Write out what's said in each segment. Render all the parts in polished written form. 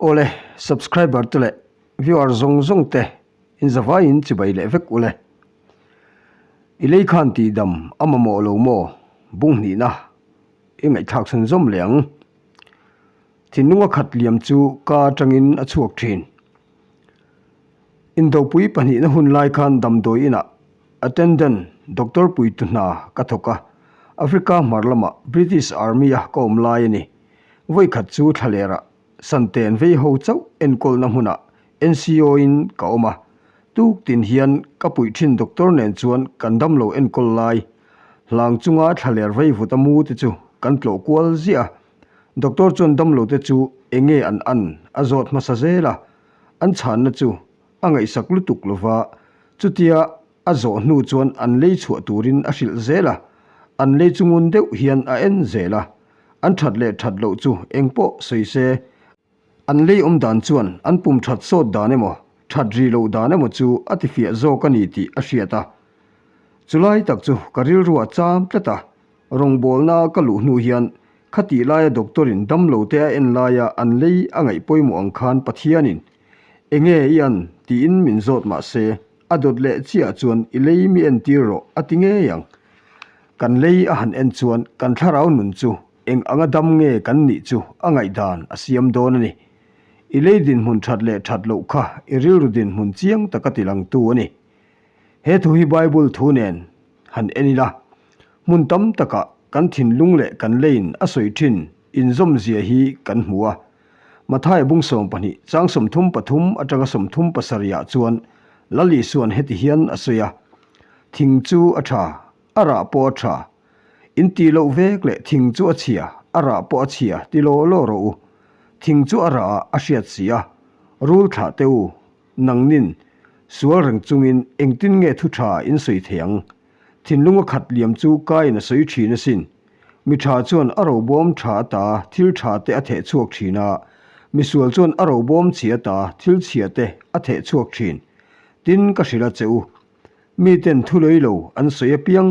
Awle, subscriber te leh viewer zawng zawng te in zavaiin chibai leh vek ule. I lei khan tihdam a mamawh lo maw? Bung hnihna i ngaihthlak chhun zawm leh ang. Thinlunga khat liam chu ka atangin a chhuak thin. Indopui pahnihna hun lai khan damdawi inah attendant doctor puitu hna ka thawk a, Africa hmar lamah British Army a ka awm lai a ni. Vawikhat chu thlalerah Santen vei ho chauh enkawlna hmunah NCO in ka awm a, tuk tin hian ka puih thin doctor nen chuan kan damlo enkawl lai hlang chunga thlaler vei vut a mu te chu kan tlawh kual ziah a. Doctor chuan damlo te chu enge an an a zawt hmasa zel a, an chhanna chu a ngaihsak lutuk lova, chutia a zawh hnu chuan an lei chhuah turin a hrilh zel a, an lei chu ngun deuh hian a en zel a, an that leh that loh chu engpawh sawi se, an lei awm dan chuan an pum that sawt dan emaw, that ri loh dan emaw chu a tifiah zawk a ni tih a hriat a. Chulai tak chu ka rilru a cham tlat a, Rawngbawlna ka luh hnu hian khatih laia doctor in damlo te a en laia an lei a ngaih pawimawh ang khan Pathianin enge i an tiin min zawt mah se a dawt leh chiah chuan i lei mi entir rawh a ti ngei ang. Kan lei a han en chuan kan thlarau nun chu eng anga dam nge kan nih chu a ngaihdan a siam dawn a ni. I lei dinhmun that leh that loh kha i rilru dinhmun chiang taka tilangtu a ni. He thu hi Bible thu nen han en ila, hmun tam takah kan thinlung leh kan leiin a sawi thin inzawmzia hi kan hmu a. Matthai bung 12 chang 33 atanga 37 ah chuan Lal Isuan heti hian a sawi a, Thing chu a tha, a rah pawh a tha. In tih loh vek leh thing chu a chhia, a rah pawh a chhia ti law law rawh u. Thing chu a rah ah a hriat si a, rul thlah teh u, Nangnin, sual reng chungin engtin nge thu tha in sawi thei ang? Thinlung a khat liam chu kaiin a sawi thin asin. Mi tha chuan a robawm tha ata thil tha te a theh chhuak thin a, misual chuan a robawm chhia ata thil chhia te a theh chhuak thin. Tin, ka hrilh a che u. Miten thu lei lo an sawi apiang,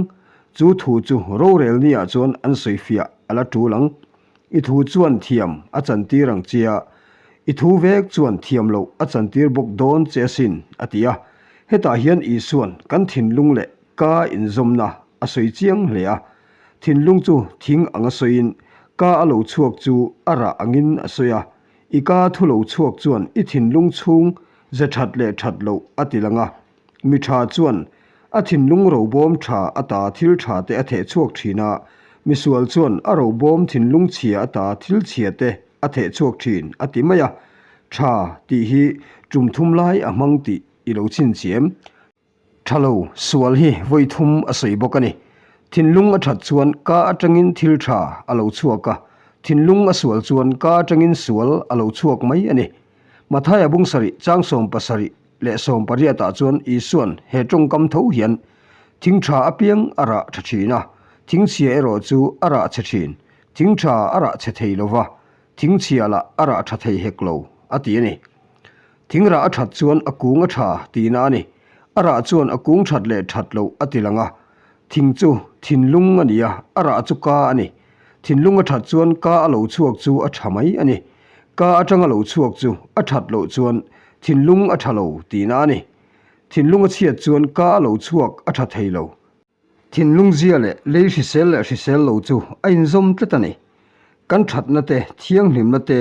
chu thu chu rorel niah chuan an sawi fiah a la tul ang. I thu chuan thiam a chantir ang che a, i thu vek chuan thiam loh a chantir bawk dawn che asin, a ti a. Hetah hian Isuan kan thinlung leh ka inzawmna a sawi chiang hle a. Thinlung chu thing ang a sawiin ka a lo chhuak chu a rah angin a sawi a. I ka thu lo chhuak chuan i thinlung chhung ze that leh that loh a ti lang a. Mi tha chuan a thinlung robawm tha ata thil tha te a theh chhuak thin a, misual chuan a robawm thinlung chhia ata thil chhia te a theh chhuak thin a ti mai a. Tha tih hi tum thum lai a hmang tih i lo chhinchhiam. Tha lo, sual hi vawi thum a sawi bawk a ni. Thinlung a that chuan ka atangin thil tha a lo chhuak a, thinlung a sual chuan ka atangin sual a lo chhuak mai a ni. Mathaia bung sarih chang 70 leh 18 ah chuan Isuan he tawngkam tho hian thing tha apiang a rah tha thin a, thing chhia erawh chu a rah chhe thin. Thing tha a rah chhe thei lova, thing chhia lah a rah tha thei hek lo, a ti a ni. Thing rah a that chuan a kung a tha tihna a ni. A rah chuan a kung that leh that loh a ti lang a. Thing chu thinlung a ni a, a rah chu ka a ni. Thinlung a that chuan ka a lo chhuak chu a tha mai a ni. Ka atanga lo chhuak chu a that loh chuan thinlung a tha lo tihna a ni. Thinlung a chhiat chuan ka a lo chhuak a tha thei lo. Thinlung zia leh lei hrisel leh hrisel lo chu a inzawm tlat a ni. Kan thatna te, thianghlimna te,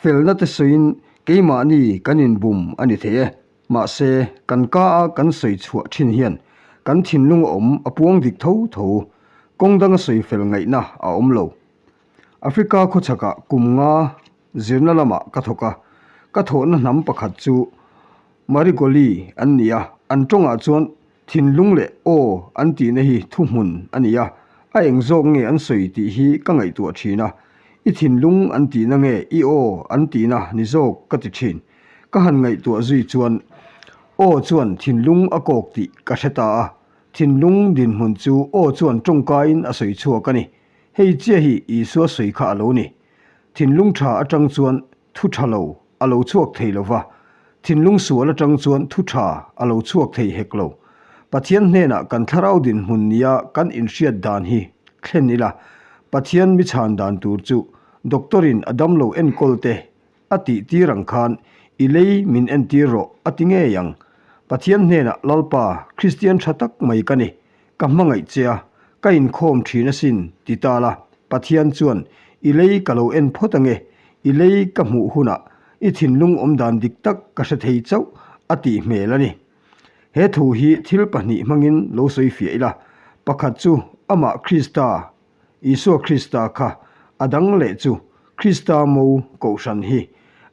felna te sawiin keimahni kan inbum a ni thei e. Mahse, kan ka a kan sawi chhuah thin hian kan thinlung a awm a puang dik tho tho. Kawng danga sawi fel ngaihna a awm lo. Africa khawchhakah kum nga zirna lamah ka thawk a, ka thawhna hnam pakhat chu Marigoli an ni a, an tawngah chuan thinlung leh aw an tihna hi thuhmun a ni a, a eng zawk nge an sawi tih hi ka ngaihtuah thin a, i thinlung an tihna nge i aw an tihna ni zawk ka ti thin. Ka han ngaihtuah zui chuan aw chuan thinlung a kawk tih ka hre ta a, thinlung dinhmun chu aw chuan tawngkaiin a sawi chhuak a ni. Hei chiah hi Isua sawi kha a lo ni. Thinlung tha atang chuan thu tha lo a lo chhuak thei lo va, thinlung sual atang chuan thu tha a lo chhuak thei hek lo. Pathian hnenah kan thlarau dinhmun nia kan inhriat dan hi thlen ila, Pathian mi chhan dan tur chu doctor-in a damlo enkawl te. a tih tir ang khan i lei min entir rawh a ti ngei ang. Pathian hnenah Lalpa, Kristian tha tak mai ka ni, ka hmangaih che a, ka inkhawm thin asin ti ta la, Pathian chuan i lei ka lo en phawt ange, i lei ka hmuh hunah i thinlung awmdan dik tak ka hre thei chauh a tih hmel a ni. He thu hi thil pahnih hmangin lo sawi fiah ila, pakhat chu amah Krista, Isua Krista kha a dang leh chu Krista mo kohhran hi.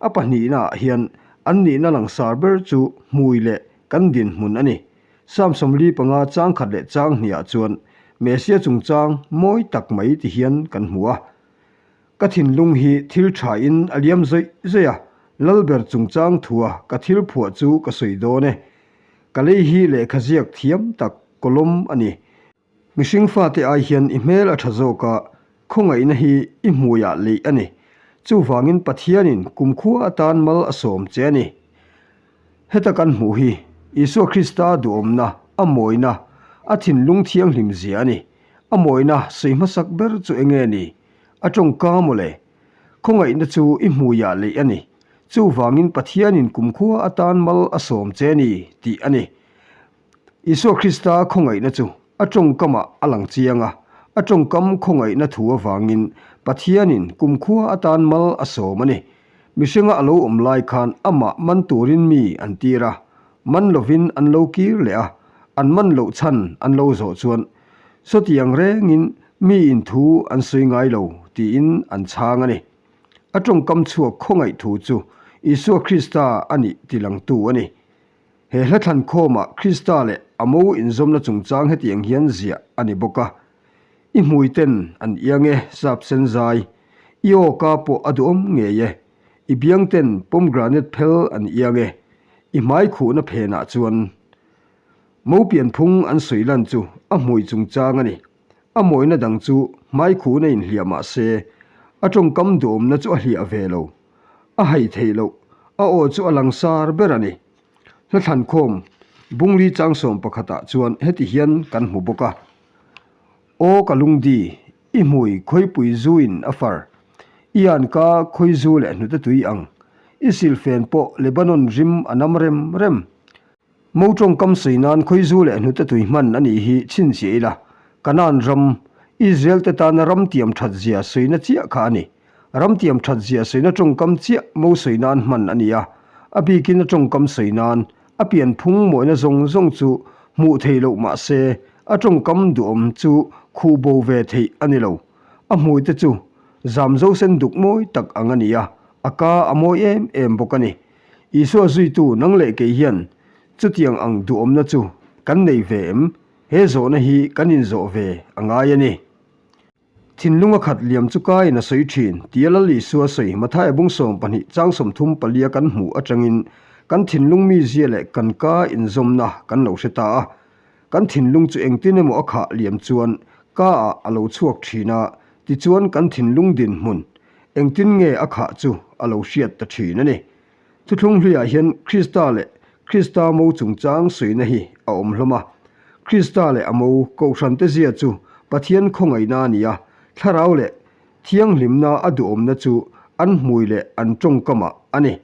A pahnihnaah hian an nihna langsar ber chu hmui leh kan dinhmun a ni. Psalm 45 chang khat leh chang hnihah chuan Messia chungchang mawi tak mai ti hian kan hmu a. Ka thinlung hi thil thain a liam zawih zawih a, Lalber chungchang thua ka thil phuah chu ka sawi dawn e. Ka lei hi lehkha ziak thiam tak kawlawm a ni. Mihring fate ai hian i hmel a tha zawk a, khawngaihna hi i hmuiah leih a ni. Chuvangin Pathianin kumkhua atan mal a sawm che a ni. Heta kan hmuh hi Isua Krista duhawmna, a mawina, a thinlung thianghlim zia a ni. A mawina sawi hmasak ber chu enge ni? A tawngka mawle. Khawngaihna chu i hmuiah leih a ni. Chuvangin Pathianin kumkhua atan mal a sawm che a ni tih a ni. Isua Krista khawngaihna chu a tawngkamah a lang chiang a, a tawngkam khawngaihna thu avangin Pathianin kumkhua atan mal a sawm a ni. Mihringa a lo awm lai khan amah man turin mi an tir a, man lovin an lo kir leh a, an man loh chhan an lo zawh chuan sawtiang rengin miin thu an sawi ngai lo tiin an chhang a ni. A tawngkam chhuak khawngaih thu chu Isua Krista a nih tilangtu a ni. He hla thlankhawmah Krista leh a mo inzawmna chungchang hetiang hian ziah a ni bawk a, I hmui ten an iang e, sap sen zai, i aw ka pawh a duhawm ngei e, i biang ten pomegranate phel an iang e, i hmai khuhna phenah chuan mo pianphung an sawi lan chu a hmui chungchang a ni. A mawina dang chu hmai khuhna inhliah mah se, a tawngkam duhawmna chu a hliah ve lo. A hai theih loh, a aw chu a langsar ber a ni. Hla thlankhawm Bungli changsawm pakhatah chuan heti hian kan hmu bawk a, Aw ka lungdi, i hmui khawipui zuin a far, i anka khawi zu leh hnute tui ang, i silfen pawh Lebanon rim a nam rem rem. Mo tawngkam sawi nan khawi zu leh hnute tui hman a nih hi chhinchhiah ila, Kanaan ram, Israel te tana ram tiam that zia sawina chiah kha a ni. Ram tiam that zia sawina tawngkam chiah mo sawi nan hman a ni a, a bikin a tawngkam sawi nan a pianphung mawina zawng zawng chu hmuh theih loh mah se a tawngkam duhawm chu khuh bo ve theih a ni lo. A hmui te chu zam zo sen duk mawi tak ang a ni a, a ka a mawi em em bawk a ni. Isua zuitu nang leh kei hian chutiang ang duhawmna chu kan nei ve em? He zawhna hi kan inzawh ve a ngai a ni. Thinlung a khat liam chu kaiin a sawi thin, tia Lal Isua sawi Mathaia bung 12 chang 34 kan hmuh atangin kan thinlung mizia leh kan ka inzawmna kan lo hre ta a. Kan thinlung chu engtin emaw a khah liam chuan ka ah a lo chhuak thin a, tichuan kan thinlung dinhmun engtin nge a khah chu a lo hriat ta thin a ni. Thuthlung hluiah hian Krista leh Krista mo chungchang sawina hi a awm hlawm a. Krista leh a mo Kohhrante zia chu Pathian khawngaihna a ni a, thlarau leh thianghlimna a duhawmna chu an hmui leh an tawngkamah a ni.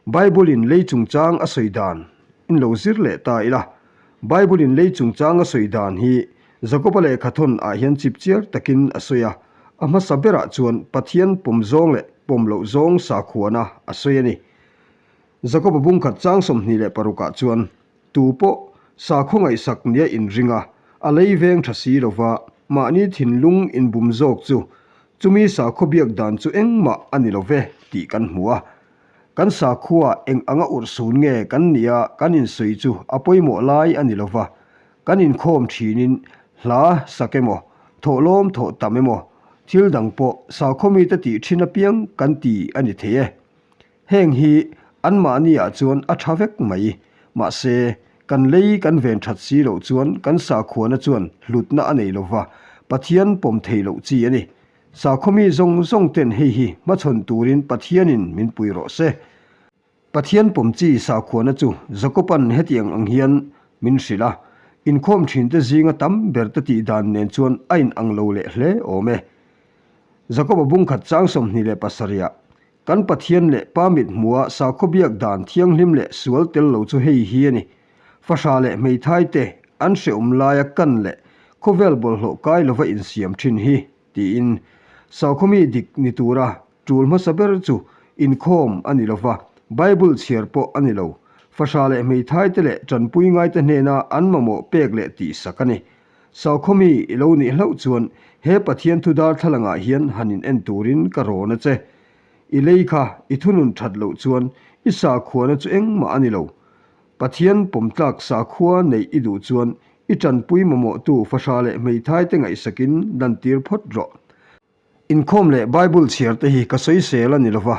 Bible-in lei chungchang a sawi dan in lo zir leh ta ila. Bible-in lei chungchang a sawi dan hi Jakoba lehkhathawn ah hian chipchiar takin a sawi a, a hmasa berah chuan Pathian pawm zawng leh pawm loh zawng sakhuana a sawi a ni. Jakoba bungkhat chang 26 ah chuan, Tu pawh sakhaw ngaihsak nia inring a, a lei veng tha si lova mahni thinlung inbum zawk chu chumi sakhaw biak dan chu engmah a ni lo ve tih kan hmu a. Kan sakhua eng anga urhsun nge kan nia kan insawi chu a pawimawh lai a ni lova, Kan inkhawm thinin hla sak emaw, thawhlawm thawh tam emaw, thil dang pawh sakhaw mite tih thin apiang kan ti a ni thei e. Heng hi anmahni ah chuan a tha vek mai. Mahse, kan lei kan ven that si loh chuan kan sakhuana chuan hlutna a nei lova, Pathian pawm thei loh chi a ni. Sakhaw mi zawng zawng ten hei hi hmachhawn turin Pathianin min pui rawh se. Pathian pawm chi sakhuana chu Jakoban hetiang ang hian min hrilh a, inkhawm thinte zinga tam ber te tih dan nen chuan a inang lo leh hle awm e. Jakoba bungkhat chang 27 ah. Kan Pathian leh Pa mit hmuha sakhaw biak dan thianghlim leh sual tel lo chu hei hi a ni. Fahrah leh hmeithai te an hrehawm laia kan leh khawvel bawlhhlawh kai lova insiam thin hi, tiin sakhaw mi dik ni tura tul hmasa ber chu inkhawm a ni lova, Bible chhiar pawh a ni lo. Fahrah leh hmeithai te leh tanpui ngaite hnena an mamawh pek leh tihsak a ni. Sakhaw mi i lo nih hlauh chuan he Pathian thu darthlalangah hian han in en turin ka rawn a che. I lei kha i thunun that loh chuan i sakhuana chu engmah a ni lo. Pathian pawmtlak sakhua neih i duh chuan i tanpui mamawhtu fahrah leh hmeithai te ngaihsakin lantir phawt rawh. Inkhawm leh Bible chhiar te hi ka sawisel a ni lova,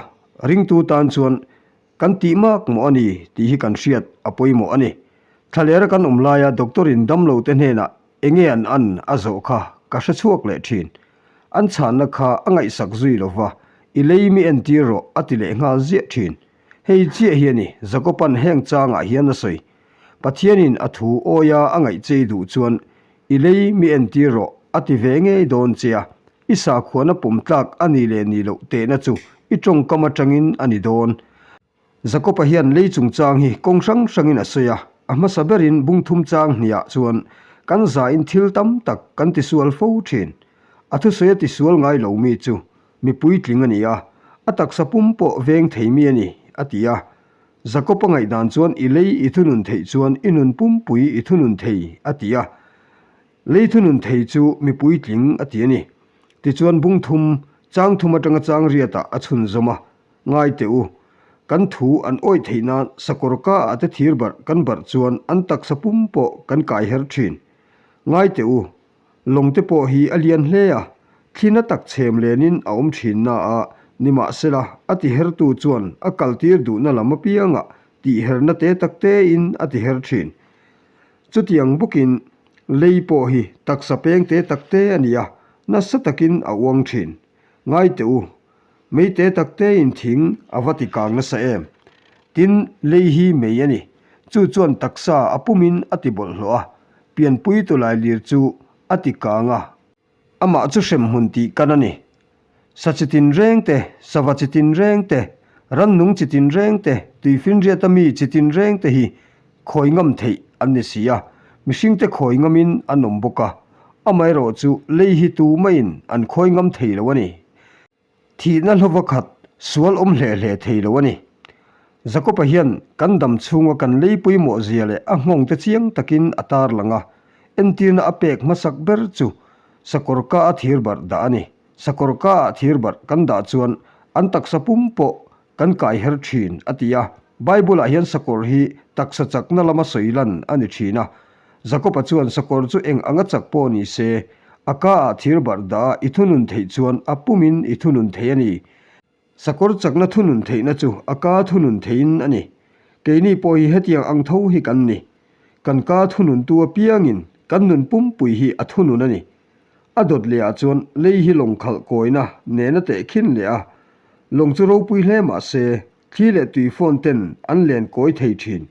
ringtu tan chuan kan tih mak mawh a ni tih hi kan hriat a pawimawh a ni. Thlalera kan awm laia doctor in damlo te hnenah enge an an a zawh kha ka hre chhuak leh thin. An chhanna kha a ngaihsak zui lova, i lei mi entir rawh a ti leh nghal ziah thin. Hei chiah hi a ni, Jakoban heng changah hian a sawi. Pathianin a thu awia a ngaih chei duh chuan I lei mi entir rawh, a ti ve ngei dawn che a, i sakhuana pawm tlak a ni leh ni loh tehna chu i tawngkam atangin a ni dawn. Jakob-a hian lei chungchang hi kawng hrang hrangin a sawi a, a hmasa berin bungthum chang hniah chuan kan zain thil tam tak kan tisual fo thin. A thusawi a tisual ngai lo mi chu mi puitling a ni a, a taksa pum pawh veng thei mi a ni, a ti a. Jakob-a ngaihdan chuan i lei i thunun theih chuan i nun pumpui i thunun thei, a ti a. Lei thunun thei chu mi puitling a ti a ni. Tichuan bung thum, chang thum atanga chang riatah a chhunzawm a, Ngai teh u, kan thu an awih theih nan sakawr ka ah te thir barh kan barh chuan an taksa pum pawh kan kai her thin. Ngai teh u, Lawng te pawh hi a lian hle a, thli na tak chhem lenin a awm thin na a, nimahsela a tihertu chuan a kaltir duhna lam apiangah tihherna te tak tein a tiher thin. Chutiang bawkin lei pawh hi taksa peng te tak te a ni a, nasa takin a uang thin. Ngai teh u, mei te tak tein thing a va ti kang nasa em? Tin, lei hi mei a ni. Chu chuan taksa a pumin a ti bawlhhlawh a, pianpui tawlai lir chu a ti kang a. Amah chu hremhmun tih kan a ni. Sa chi tinreng te, sava chi tinreng te, rannung chi tinreng te, tuifinriata mi chi tinreng te hi khawi ngam theih an ni si a, mihringte khawi ngamin an awm bawk a, amaherawh chu lei hi tu maiin an khawi ngam thei lo a ni. Thihna hlawva khat sual awm hle hle thei lo a ni. Jakob-a hian kan dam chhunga kan lei pawimawh zia leh a nghawng te chiang takin a tar lang a, entirna a pek hmasak ber chu sakawr ka a thir barh dah a ni. Sakawr ka ah thir barh kan dah chuan an taksa pum pawh kan kai her thin, a ti a. Bible-ah hian sakawr hi taksa chakna lama sawi lan a ni thin a. Jakob-a chuan sakawr chu eng anga chak pawh ni se, a ka-ah thir barh dah a i thunun theih chuan a pumin i thunun thei a ni. Sakawr chakna thunun theihna chu a ka thunun theiin a ni. Keini pawh hi hetiang ang tho hi kan ni. Kan ka thununtu apiangin kan nun pumpui hi a thunun a ni. A dawt leh ah chuan lei hi lawng khalh kawina nena teh khin leh a, lawng chu ropui hle mah se thli leh tui fawn ten an len kawi thei thin.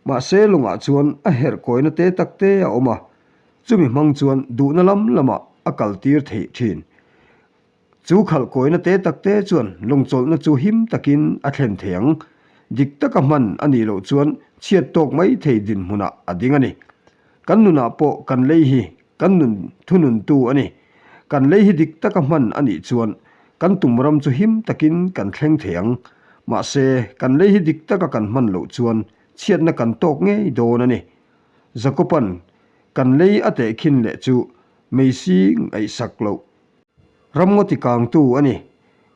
Mahse lawngah chuan a herh kawina te tak te a awm a, chumi hmang chuan duhna lam lamah a kal tir theih thin. Chu khalh kawina te tak te chuan lawngchawlhna chu him takin a thlen thei ang. Dik taka hman a nih loh chuan chhiat tawk mai thei dinhmunah a ding a ni. Kan nunah pawh kan lei hi kan nun thununtu a ni. Kan lei hi dik taka hman a nih chuan kan tum ram chu him takin kan thleng thei ang. Mahse, kan lei hi dik taka kan hman loh chuan chhiatna kan tawk ngei dawn a ni. Jakoban kan lei a tehkhin leh chu Meisi ngaihsak loh Ramngaw tikangtu a ni.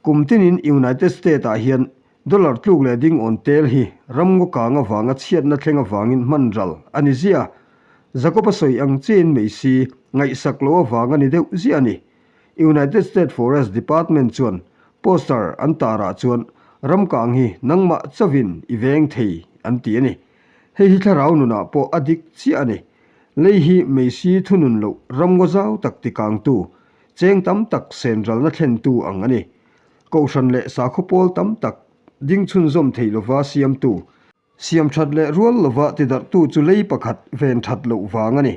Kum tinin United States-ah hian dollar tluk leh ding awn tel hi ramngaw kang avanga chhiatna thleng avangin hman ral a ni ziah a. Jacob-a sawi ang chiin Meisi ngaihsak loh avang a ni deuh ziah a ni. United States Forest Department chuan poster an tarah chuan ramkang hi nangmah chauhin i veng thei an ti a ni. Hei hi thlarau nunah pawh a dik chiah a ni. Lei hi Meisi thunun loh ramngaw zau tak tikangtu Cheng tam tak senralna thlentu ang a ni. Kohhran leh sakhaw pawl tam tak ding chhunzawm thei lova siamtu, siam that leh rual lova tidarhtu chu lei pakhat ven that loh vang a ni.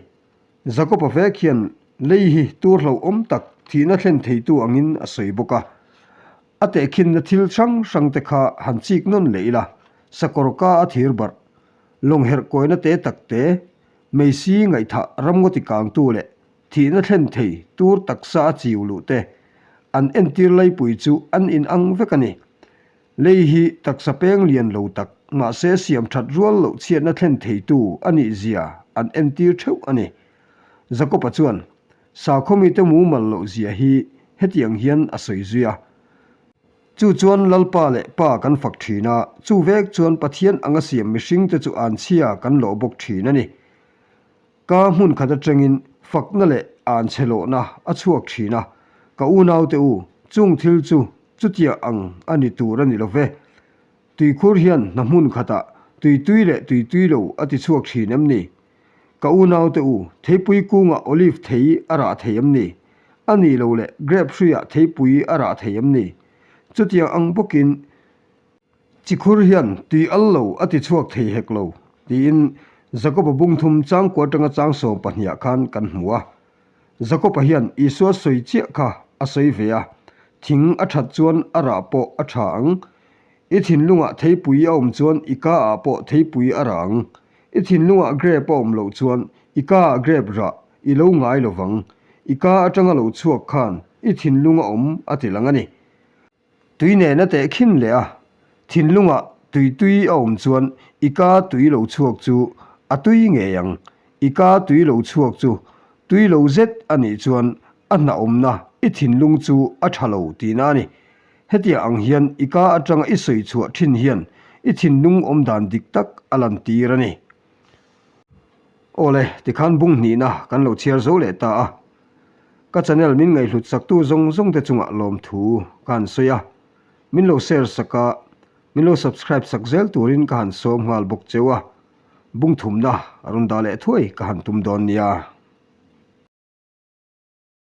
Jakob-a vek hian lei hi tur hlauhawm tak thihna thlen theitu angin a sawi bawk a. A tehkhinna thil hrang hrang te kha han chik nawn leh ila, sakawr ka a thir barh, lawng herh kawina te tak te, meisi ngaihthah ramngaw ti kangtu leh thihna thlen thei tur taksa a chiu luh te, an entir laipui chu an inang vek a ni. Lei hi taksa peng lian lo tak, mahse siam that rual loh chhiatna thlen theitu a nih zia an entir theuh a ni. Jakob-a chuan, Sakhaw mite mumal loh zia hi hetiang hian a sawi zui a. Chu chuan Lalpa leh Pa kan fak thin a, chu vek chuan Pathian anga siam mihringte chu anchhia kan lawh bawk thin a ni. Ka hmun khat atangin fakna leh anchhe lawhna a chhuak thin a, ka unaute u, chung thil chu chutiang ang a ni tur a ni lo ve. Tuikhur hian hna hmun khatah tui tui leh tui tui lo a ti chhuak thin em ni? Ka unaute u, theipui kungah olive thei a rah thei em ni? A nih lo leh grape hruiah theipui a rah thei em ni? Chutiang ang bawkin chikhur hian tui al lo a ti chhuak thei hek lo, tiin Jakoba bungthum changkua atanga chang 12ah khan kan hmu a. Jakoba hian Isua sawi chiah kha a sawi ve a, thing a that chuan a rah pawh a tha ang. I thinlungah theipui a awm chuan i ka ah pawh theipui a rah ang. I thinlungah grape a awm loh chuan i ka ah grape rah i lo ngai lo vang. I ka atanga lo chhuak khan i thinlung a awm a ti lang a ni. Tui nena teh khin leh a, thinlungah tui tui a awm chuan i ka tui lo chhuak chu a tui ngei ang. I ka tui lo chhuak chu tui lo zet a nih chuan a hna awmna i thinlung chu a tha lo tihna a ni. Hetiang ang hian i ka atanga i sawi chhuah thin hian i thinlung awm dan dik tak a lantir a ni. Awle, tikhan bung hnihna kan lo chhiar zo leh ta a. Ka channel min ngaihhlut saktu zawng zawng te chungah lawmthu ka han sawi a, min lo share sak a, min lo subscribe sak zel turin ka han sawm nghal bawk cheu a, bung thumna a rawn dah leh thuai ka han tum dawn nia.